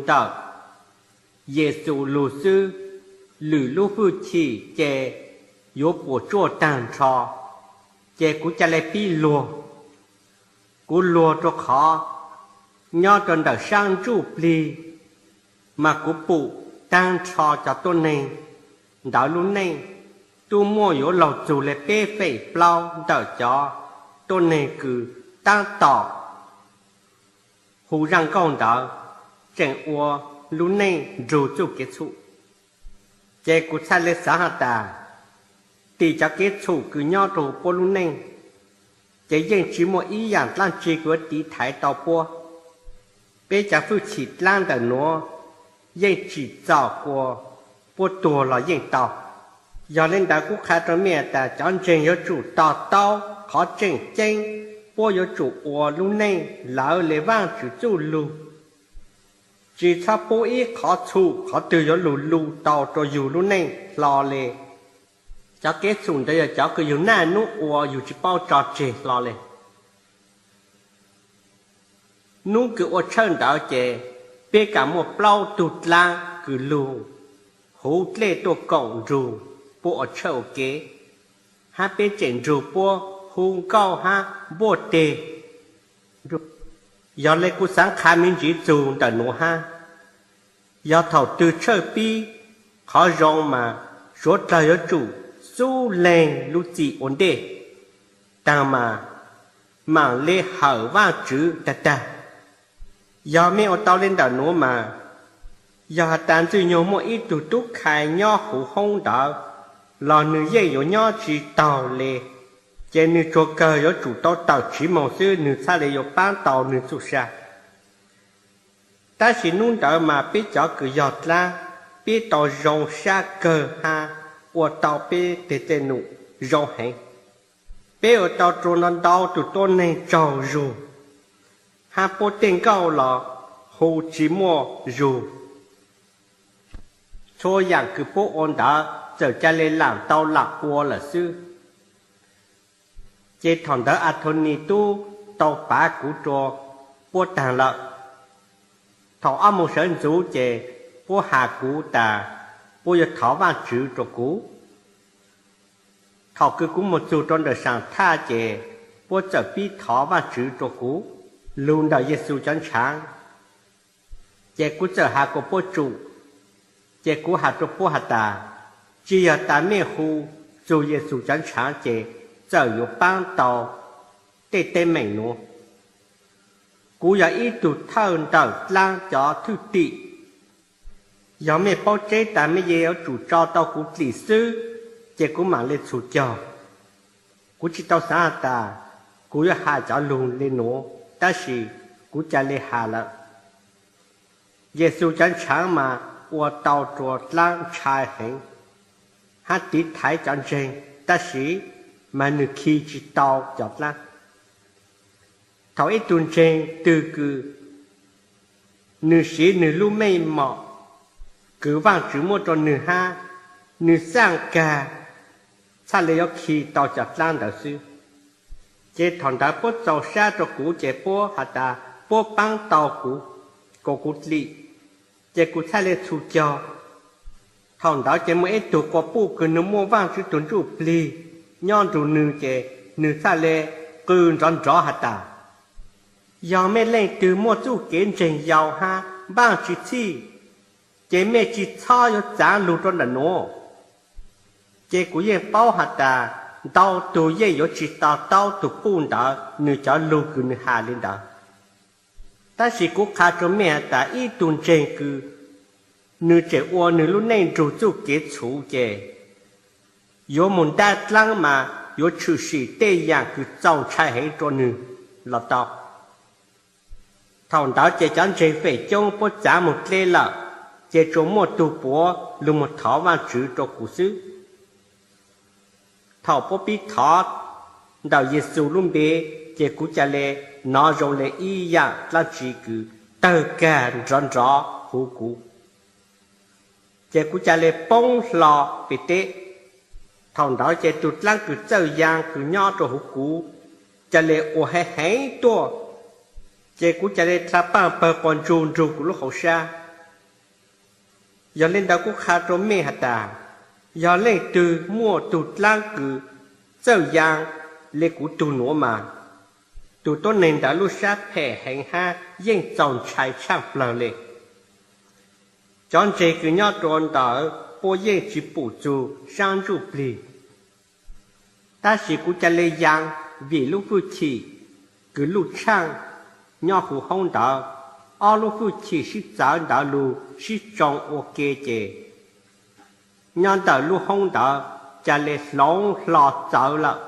ntawm Yexus lug xwb, lwm lub hwj chim ces yuav puas tsuaj taag nrho, ces kuv ca le pib luag. Kuv luag rua qhov nyob rua ntawm sab ntsuj plig mas kuv pum taag nrho cov tuab neeg ntawd lub neej, tub muaj yuav laug txug le peb feem plaub ntawm cov tuab neeg kws taab tom hu zaj nkauj ntawd tseem ua lub neej nrug txuj kev txhum. Ces kuv txhaj le xaav has tas, tim cov kev txhum kws nyob rua puab lub neej, ces yeej tsi muaj ib yaam dlaab tsi kws yuav tiv thaiv tau puab. Peb cov hwj chim dlaab ntawm nuav yeej tsim txom kuas puab tuag los yeej tau. Yog le ntawd kuv qha rua mej tas cov ntseeg yuav tsum to taub qhov tseem ceeb, puab yuav tsum ua lub neej lawv le Vaajtswv txuj lug, tsi txhob pub ib qhov txhum qhov twg yuav lug lu tau rua yug lub neej hlo le. Cov kev txhum ntawd yog cov kws yug naj nub ua yug tsi paub tso tseg hlo le. Nub kws ua tshawj ntawd ces peb kam muaj plaub tug dlaab kws lug huv dlej tuaj koom nrug puab ua tshawj ua kev, hab peb tseem nrug puab hu nkauj hab npuaj teg. Yog le kuv xaav qha me ntsis txug ntawm nuav hab. Yog thaum twg tshawj pib qhov zoo mas suav dlawg yuav tsum xub leeg lub txim ua ntej, taag mas maam le hawm Vaajtswv tag tag. Yog mej ua tau le ntawm nuav mas, yog has tas Ntxwg Nyoog muaj ib tug tub khai nyob huv hoob ntawd los nwg yeej yuav nyob tsi taug le, ces nwg tsuas kawg yuav tsum tau tawm tsiv moog xwb nwg txhaj le yuav paab tau nwg txuj sa. Tab sis nub ntawd mas peb cov kws yog dlaab, peb tau zoo sab kawg hab ua tau peb teg tej num zoo heev. Peb ua tau rua ntau ntau tug tuab neeg tsaug zug, hab puab tej nkauj los hu tsi muaj zug. Txhua yaam kws puab ua ntawd txawm ca le laam tau laam ua lawm xwb. Ces thaum ntawd Athonis tub tau pav kuv rua puab taag lawm. Thaum ob moos sawv ntxuv ces puab has kuv tas puab yuav thov Vaajtswv rua kuv. Thaum kws kuv moog txug rua ntawm saam thaj ces puab txawm pib thov Vaajtswv rua kuv lug ntawm Yexus cov ntshaav. Ces kuv txawm has kuas puab tsum, ces kuv has rua puab has tas, tsi yog tas mej hu txug Yexus cov ntshaav ces txawm yuav paab tau tej teeb meem nuav. Kuv yog ib tug thawj ntawm dlaab cov thwj tim. Yog mej paub tseb tas mej yuav tsum tso tau kuv dlim xwb, ces kuv maam le txhus caug. Kuv tsi tau xaav has tas kuv yuav has cov lug le nuav, tab sis kuv ca le has lawm. Yexus cov ntshaav mas ua tau rua dlaab ntshai heev hab tiv thaiv cov ntseeg, tab sis mas nwg khi tsi tau cov dlaab. Thaum ib tug ntseeg twg kws nwg siv nwg lub meej mom kws Vaajtswv muab rua nwg hab nwg xaaj kag, txhaj le yuav khi tau cov dlaab ntawd xwb. Ces thaum ntawd puab txaus sab rua kuv ces puab has tas puab paab tau kuv, kuas kuv dlim, ces kuv txhaj le txhus caug. Thaum ntawd ces muaj ib tug quas puj kws nwg muaj Vaajtswv tug Ntsujplig nyob nrug nwg ces nwg txhaj le qw nrov nrov has tas, yog mej leej twg muaj txuj kev ntseeg yau hab npaaj tsi txhij, ces mej tsi txhob yuav txaav lug rua ntawm nuav. Ces kuv yeej paub has tas ntau tug yeej yuav tsi to taub tug puj ntawd nwg cov lug kws nwg has le ntawd. Tab sis kuv qha rua mej has tas ib tug ntseeg kws nwg tseem ua nwg lub neej nrug txuj kev txhuv ces yuav moog ntab dlaab mas yuav tshwm sim tej yaam kws txaus ntshai heev rua nwg los tau. Thaum ntawd ces cov ntseeg feem coob puab txav moog dleb lawm, ces tsuas muaj tug puav lug moog thov Vaajtswv rua kuv xwb. Thaum puab pib thov ntawm Yexus lub npe, ces kuv ca le nov zoo le ib yaam dlaab tsi kws tawg kag nrov nrov huv kuv. Ces kuv ca le poob hlo pem teb. Thaum ntawd ces tug dlaab kws txawj yaa kws nyob rua huv kuv ca le ua heev heev tuaj, ces kuv ca le dlha paaj pawg quas ntsuj nrug kuv lub hauv sab. Yog li ntawd kuv qha rua mej has tas, yog leej twg muaj tug dlaab kws txawj yaa le kuv tug nuav mas, tug tuab neeg ntawd lub sab phem heev hab yeej txaus ntshai tshaaj plawg le. Cov ntseeg kws nyob rua ntawd puab yeej tsi pum txug saab ntsuj plig, tab sis kuv ca le yaa vim lub fwj chim kws luj tshaaj nyob huv hoob ntawd, ob lub fwj chim sib txawv ntawd lug sib tsoo ua ke ces nyob ntawm lub hoob ntawd ca le hloov hlo txawv lawm.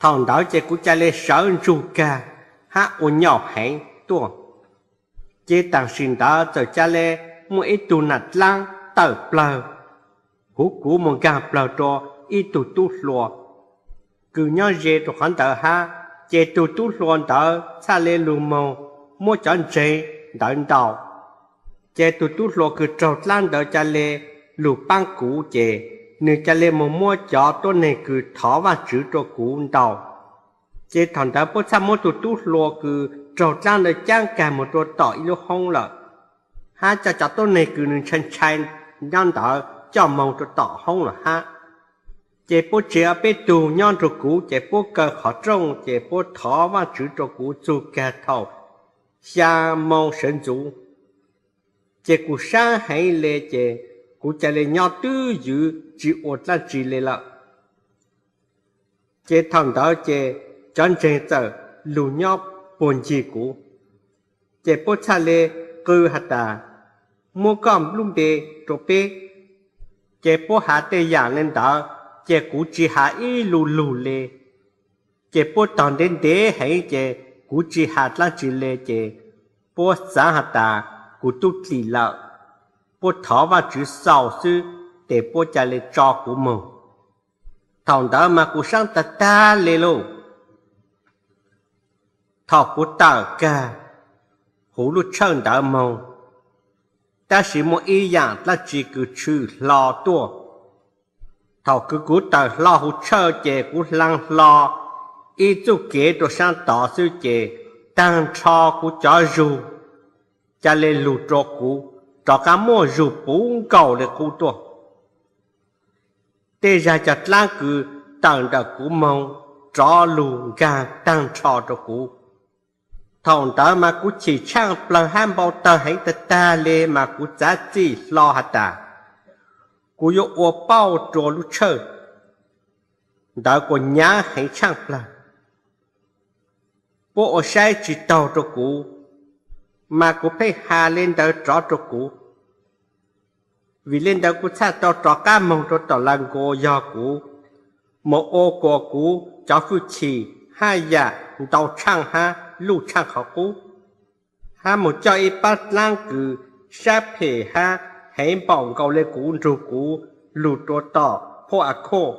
Thaum ntawd ces kuv ca le sawv ntsug kag hab ua nyaum heev tuaj. Ces taam sim ntawd txawm ca le muaj ib tug nam dlaab tawm plawg huv kuv moog nkaag plawg rua ib tug tub hluas kws nyob ze rua qhov ntawd hab. Ces tug tub hluas ntawd txhaj le lug moog muab cov ntseeg ntawd ntaus. Ces tug tub hluas kws raug dlaab ntawd ca le lug paab kuv, ces nwg ca le moog muab cov tuab neeg kws thov Vaajtswv rua kuv ntaus. Ces thaum ntawd puab txhaj muab tug tub hluas kws raug dlaab ntawd caab kag moog rua tom ib lub hoob lawm, hab coj cov tuab neeg kws nwg ntshai ntshai nyob ntawd coj moog rua tom hoob lawm hab. Ces puab tseg ob peb tug nyob nrug kuv, ces puab kaw qhov rooj, ces puab thov Vaajtswv rua kuv txug kag thaum xyaa moo sawv ntxuv. Ces kuv saab heev le, ces kuv ca le nyob twj ywm tsi ua dlaab tsi le lawm. Ces thaum ntawd ces cov ntseeg txawm lug nyob puag ncig kuv, ces puab txhaj le qw has tas, muab koj lub npe rua peb. Ces puab has tej yaam le ntawd, ces kuv tsi has ib lu lug le. Ces puab tog ntev ntev heev, ces kuv tsi has dlaab tsi le, ces puab xaav has tas kuv tub dlim lawm. Puab thov Vaajtswv xaus xwb, ces puab ca le tso kuv moog. Thaum ntawd mas kuv saab tag tag le lauj. Thaum kuv tawm kag huv lub tshawj ntawd moog, tab sis muaj ib yaam dlaab tsi kws tshwm hlo tuaj. Thaum kws kuv tawm hlo huv tshawj, ces kuv hlaa hlo ib txuj kev rua saab tod xwb, ces taag nrho kuv cov zug ca le lug rua kuv rov qaab muaj zug puv nkaus le qub tuaj. Tej zag cov dlaab kws tawm ntawm kuv moog rov lug nkaag taag nrho rua kuv. Thaum ntawd mas kuv chim tshaaj plawg hab npau tawg heev tag tag le, mas kuv txav txim hlo has tas, kuv yuav ua pauj rua lub tshawj ntawd kuas nyaav heev tshaaj plawg. Puab ua saib tsi taug rua kuv, mas kuv pheej has le ntawd rov rua kuv. Vim le ntawd kuv txhaj tau rov qaab moog rua tom Lagos, yog kuv moog ua kuas kuv cov fwj chim haj yaam ntau tshaaj hab luj tshaaj qhov qub, hab moog coj ib paab dlaab kws sab phem hab heev npaum nkaus le kuv nrug kuv lug rua tom Phuj Akoj,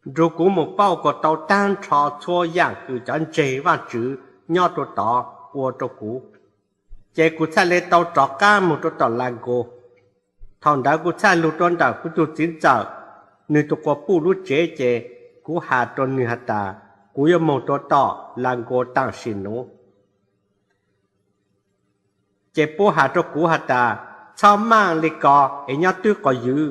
nrug kuv moog pauj kuas tau taag nrho txhua yaam kws cov ntseeg Vaajtswv nyob rua tod ua rua kuv. Ces kuv txhaj le tau rov qaab moog rua tom Lagos. Thaum ntawd kuv txhaj lug rua ntawm kuv tug txiv ntxawm, nwg tug quas puj lub tsev, ces kuv has rua nwg has tas, kuv yuav moog rua tom Lagos taam sim nuav. Ces puab has rua kuv has tas, txhob maaj le ko es nyob twb quas ywv.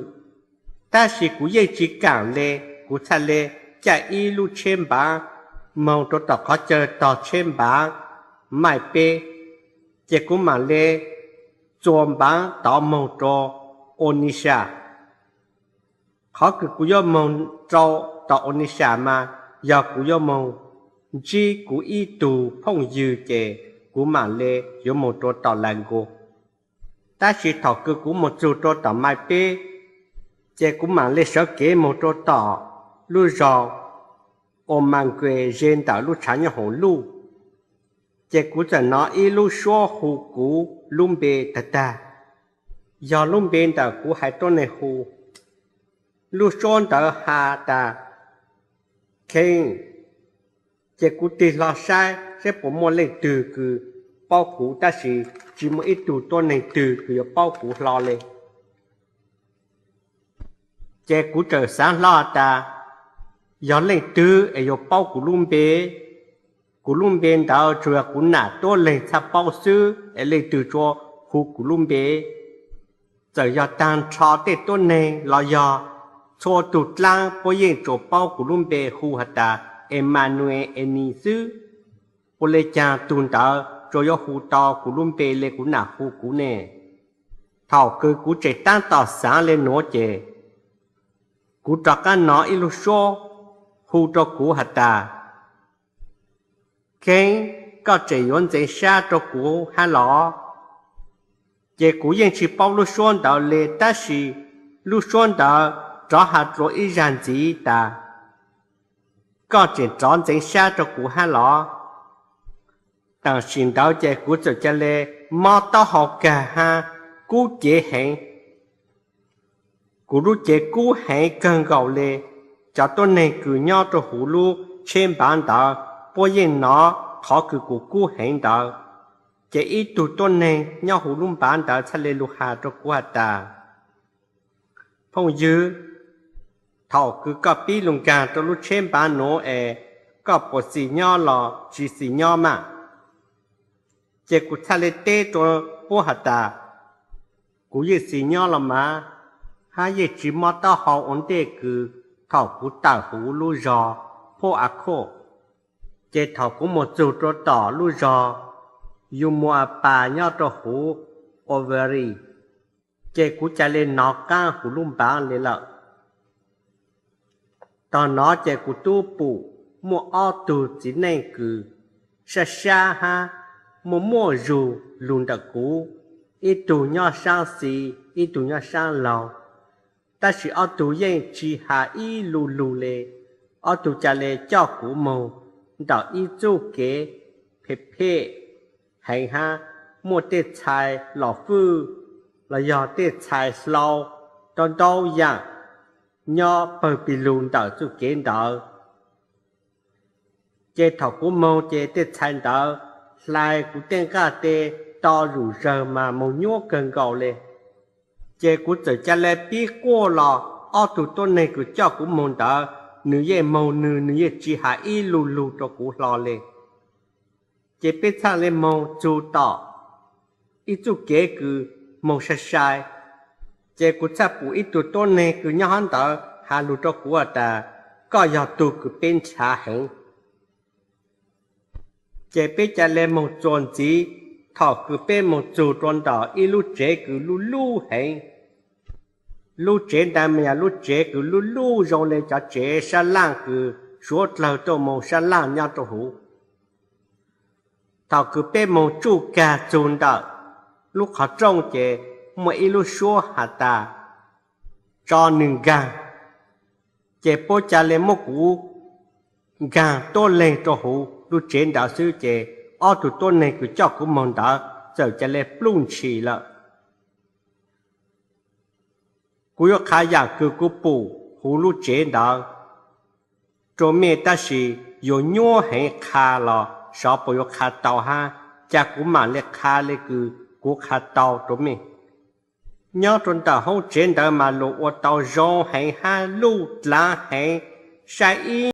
Tab sis kuv yeej tsi kaam le, kuv txhaj le caij ib lub tsheb npaav moog rua tom qhov chaw tog tsheb npaav Maij Peb, ces kuv maam le txua npaav tod moog rua Onitsha. Qhov kws kuv yuav moog rua tom Onitsha mas yog kuv yuav moog ntsib kuv ib tug phooj ywg, ces kuv maam le yuav moog rua tom Lagos. Tab sis thaum kws kuv moog txug rua tom Maij Peb, ces kuv maam le sawv kev moog rua tom lub zog Omague ze ntawm lub tshav nyob huv luj. Ces kuv txawm nov ib lub suab hu kuv lub npe tag tag, yog lub npe ntawm kuv haiv tuab neeg hu. Lub suab ntawd has tas, Kheej. Ces kuv tig hlo saib saib puas muaj leej twg kws paub kuv, tab sis tsi muaj ib tug tuab neeg twg kws yuav paub kuv hlo le. Ces kuv txawm xaav hlo has tas, yog leej twg es yuav paub kuv lub npe, Kuv lub npe ntawd tsuas yog kuv nam tuab leeg txhaj paub xwb es leej twg tsuas hu kuv lub npe. Txawm yog tag nrho tej tuab neeg los yog txhua tug dlaab puab yeej tsuas paub kuv lub npe hu has tas Emmanuel Eni xwb. Ua le caag tug ntawd tsuas yuav hu tau kuv lub npe le kuv nam hu kuv ne? Thaum kws kuv tseem taab tom xaav le nuav ces kuv rov qaab nov ib lub suab hu rua kuv has tas, Kheeb, koj tseem yuav ntxeev sab rua kuv hab los? Ces kuv yeej tsis paub lub suab ntawd le, tab sis lub suab ntawd rov has dlua ib zag ntxiv tas, Koj tseem rov ntxeev sab rua kuv hab los? Tam sim ntawd ces kuv txawm ca le mob taub hau kag hab kub cev heev. Kuv lub cev kub heev kawg nkaus le. Cov tuab neeg kws nyob rua huv lub tsheb npav ntawd puab yeej nov qhov kws kuv kub heev ntawd. Ces ib tug tuab neeg nyob huv lub npav ntawd txhaj le lug has rua kuv has tas, Phooj ywg, thaum kws koj pib lug nkaag rua lub tsheb npav nuav es koj puas xis nyob los tsis xis nyob mas? Ces kuv txhaj le teb rua puab has tas, Kuv yeej xis nyob los mas, hab yeej tsis mob taub hau ua ntej kws thaum kuv tawm huv lub zog Phuj A Khoj. Ces thaum kuv moog txug rua tom lub zog Yus Mus A Pas nyob rua huv Ua Vas Lis, ces kuv ca le nov qaab huv lub npav le lawm. Tog nov ces kuv tub pum muaj ob tug txiv neej kws sab sab hab muaj muaj zug lug ntawm kuv, ib tug nyob saab xis ib tug nyob saab laug. Tab sis ob tug yeej tsis has ib lu lug le. Ob tug ca le coj kuv moog ntawm ib txuj kev phem phem heev hab muaj tej txhais lom fwj los yog tej txhais hlau ntau ntau yaam nyob pawg pig lug ntawm txuj kev ntawd. Ces thaum kuv moog ces tej txhais ntawd hlais kuv tej nqaj tes to zom zawg mas moog nyuab kawg nkaus le. Ces kuv txawm ca le pib quaj los ob tug tuab neeg kws coj kuv moog ntawd, nws yeej moog nwg, nws yeej tsis has ib lu lug rua kuv hlo le. Ces peb txhaj le moog txug tom ib txuj kev kws moog sai sai. Ces kuv txhaj pum ib tug tuab neeg kws nyob hab ntawd has lug rua kuv has tas, Koj yog tug kws peb nrhav heev. Ces peb ca le moog txuas ntxiv. Thaum kws peb moog txug rua ntawm ib lub tsev kws luj luj heev, lub tsev ntawd mas yog lub tsev kws luj luj zoo le cov tsev sab laaj kws suav dlawg tuaj moog sab laaj nyob rua huv. Thaum kws peb moog tsuj kag txug ntawm lub qhov rooj ces muaj ib lub suab has tas, Tso nwg nkaag. Ces puab ca le muab kuv nkaag tuab leeg rua huv lub tsev ntawd xwb ces ob tug tuab neeg kws coj kuv moog ntawd txawm ca le pluj ntshis lawm. Kuv yuav qha yaam kws kuv pum huv lub tsev ntawd rua mej, tab sis yuav nyuab heev qha los xyov puas yuav qha tau hab, ca kuv maam le qha le kws kuv qha tau rua mej. Nyob rua ntawm hoob tsev ntawd mas luas ua tau zoo heev hab luj dlaav heev, saib ib